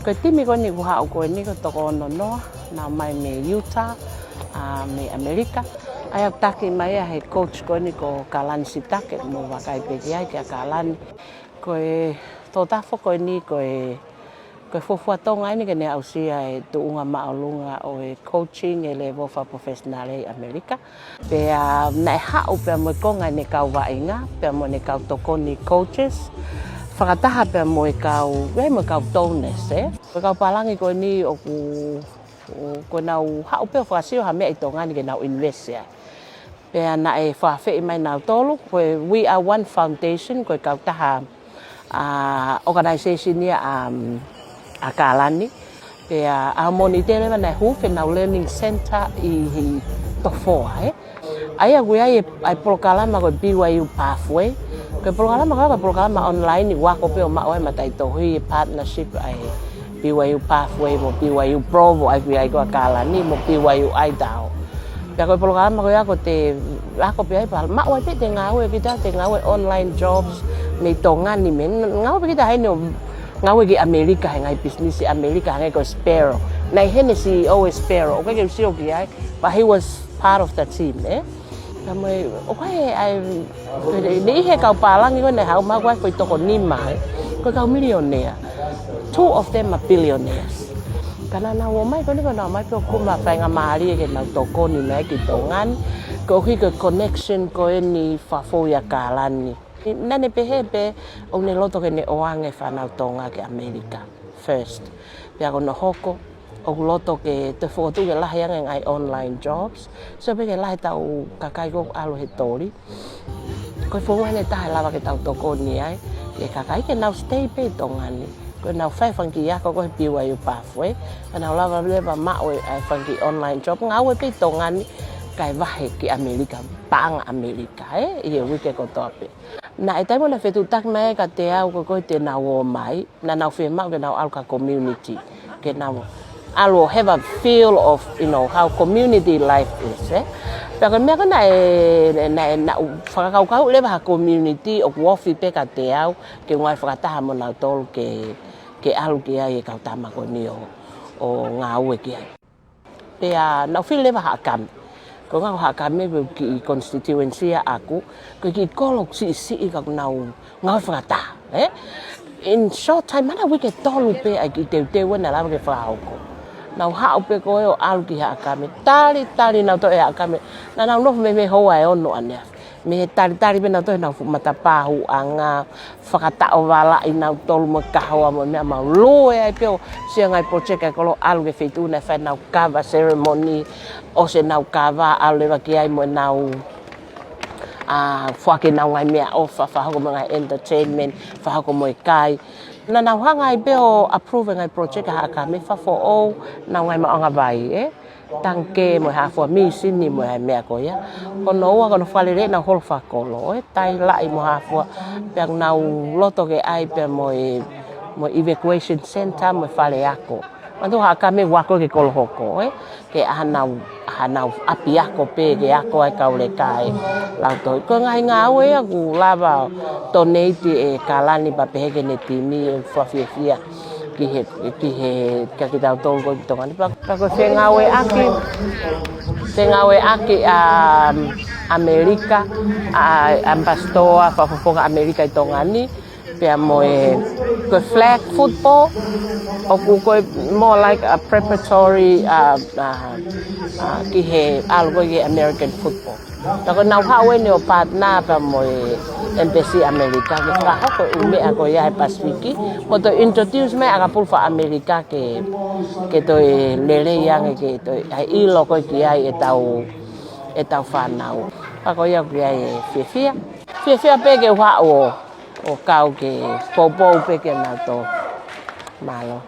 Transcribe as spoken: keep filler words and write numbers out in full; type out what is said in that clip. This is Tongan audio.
Ko e timi ko eni ʻoku haʻu ko eni ko e toko ono noa, naʻa nau ō mai mei Utah, ʻa, mei ʻAmelika. ʻA ia ʻoku taki mai ia ʻe he coach ko eni ko Kalani Sitake, mou vakai pē ki ai kia Kalani. Ko e tōtafo ko eni ko e, ko e fuofua Tonga eni ke ne aʻusia e tuʻunga māʻolunga ʻo e coaching ʻi he level fakaprofessional ʻi ʻAmelika. Pea naʻe haʻu pea mo e konga ʻene kau vaʻinga, pea mo ʻene kau tokoni coaches, fakataha pea mo e kau, ʻa ia mo e kau donors, ē. Ko e kau pālangi ko eni ʻoku, ʻoku nau haʻu pē ʻo fakasio ha meʻa ʻi Tonga ni ke nau invest ai. Pea naʻe fakaafeʻi mai nautolu, ko e We Are One Foundation, ko e kautaha ʻa, organization ia ʻa, ʻa Kalani. Pea ʻaho Mōnite leva naʻe hū ʻenau learning center ʻi, ʻi Tofoa, ē. ʻA ia ʻoku ʻi ai e, ʻa e polokalama ko e B Y U Pathway. Ko e polokalama ko ē, ko e polokalama online ʻoku ako pē ʻo maʻu ai mataʻitohi e partnership ʻa e B Y U Pathway mo B Y U Provo, ʻa ia ʻoku ʻi ai ko ē ʻa Kalani mo B Y U Idaho. Pea ko e polokalama ko ia ʻoku te ako pē ai pea maʻu ai pē ʻete ngāue kita, ʻete ngāue online jobs mei Tonga ni, mei ngāue pē kita heni ʻo ngāue ki ʻAmelika, he ngaahi business ʻi ʻAmelika, hangē ko Sparrow. Naʻe ʻi heni e C E O ʻo Sparrow, ʻoku ʻikai ke u sio ki ai, but he was part of the team, ē? Ka mo e, ʻoku ʻi ai, ʻa e, ne ʻi he kau pālangi ko ē naʻe haʻu mai ko ē ko e toko nima, ē? Ko e kau millionaire. Two of them are billionaires. Ka naʻa nau ō mai ko eni, ko ʻenau ō mai pē ʻo kumi ha faingamālie ke nau tokoni mai ki Tonga ni, koeʻuhi ko e connection ko eni fakafou ʻia Kalani. Naʻa ne pehē pē ʻoku ne loto ke ne ʻoange e fānau Tonga ki ʻAmelika first. Pea ko hono hoko, ʻoku loto ke toe fokotuʻu ke lahi ange e ngaahi online jobs. Sio pē ke lahi ʻetau kakai ko ē ʻoku ʻalu he toli. Ko e founga eni ʻe taha ʻe lava ke tau tokoni ai ki he kakai ke nau stay pē ʻi Tonga ni. Ko ʻenau fai e fanga kiʻi ako ko ē he B Y U Pathway, ka nau lava leva ʻo maʻu e, e fanga kiʻi online job, ngāue pē ʻi Tonga ni, kae vahe ki ʻAmelika, paʻanga ʻAmelika, ē, ʻi he uike kotoa pē. Naʻe taimi naʻe fetuʻutaki mai kiate au ko ē ko ē te nau ō mai, naʻa nau fiemaʻu ke nau ʻalu ki ha community, ke nau ʻalu ʻo have a feel of, you know, how community life is, ē? Pea ko e meʻa ko ē naʻe, naʻe, naʻa ku fakakaukau leva ha community ʻoku ofi pē kiate au, ke u ngāue fakataha mo nautolu ke, ke ʻalu ki ai e kau tama ko eni ʻo, ʻo ngāue ki ai. Pea naʻa ku fili leva Haʻakame. Ko e ʻuhinga ko Haʻakame ko e kiʻi constituency ʻaʻaku, ko e kiʻi kolo siʻisiʻi ka ʻoku nau ngāue fakataha, ē? In short time, mahalo uike ʻe tolu pē ʻa e kiʻi teuteu ē naʻe lava ke fakahoko. Nau haʻu pē ko ē ʻo ʻalu ki Haʻakame, talitali nautolu ʻe Haʻakame, naʻa nau nofo mei, mei he houa ʻe ono ʻaneafi. Mei he talitali pē nautolu ʻenau fuʻu matapā hūʻanga, fakataʻovalaʻi nautolu mo e kahoa mo e meʻa, mau lue ai pē ʻo sio ki he ngaahi project ʻa e kolo, ʻalu ki he feituʻu naʻe fai ʻenau kava ceremony, ʻosi ʻenau kava, ʻalu leva ki ai mo ʻenau, ʻa, foaki ʻenau ngaahi meʻaʻofa, fakahoko mo e ngaahi entertainment, fakahoko mo e kai. Naʻa nau hanga ai pē ʻo approve e ngaahi project ʻa Haʻakame, fakafoʻou ʻenau ngaahi maʻuʻanga vai, ē? Tangikē mo e hā fua, mīsini mo e meʻa ko ia. Ko hono ua, ko hono fakalele ʻenau holo fakakolo, ē, tailaʻi mo e hā fua. Pea ʻoku nau loto ke ʻai pē mo e, mo e evacuation center mo e fale ako. Manatuʻi Haʻakame ʻoku ako ki he kolo hoko, ē. Ke ʻai haʻanau, haʻanau ʻapiako pē ke ako ai e kau leka ʻi he lautohi. Ko e ngaahi ngāue ia ʻoku lava ʻo donate ʻe Kalani pea pehē ki heʻene timi, ʻoku fakafiefia ki he, ki he, kiate kitautolu ko ē ʻi Tonga ni. Pea, pea ko e fengāueʻaki, fengāueʻaki ʻa, ʻAmelika, ʻa, ʻa e ʻAmipasitoa, Fakafofonga ʻAmelika ʻi Tonga ni, pea mo e, ko e flag football, ʻoku ko e more like a preparatory, ʻa, ʻa, ʻa, ki he ʻalu ko ē ki he American football. Pea ko ʻenau haʻu eni ʻo partner pea mo e Embassy ʻAmelika, ke fakahoko e ʻū meʻa ko ia he Pasifiki, mo toe introduce mai ʻakapulu faka-ʻAmelika ke, ke toe lelei ange, ke toe ʻai ʻilo ko ē ki ai ʻetau, ʻetau fānau. Pea ko ia ʻoku ʻi ai e fiefia. Fiefia pē ke u haʻu ʻo, ʻo kau ke poupou pē kia nautolu. Mālō.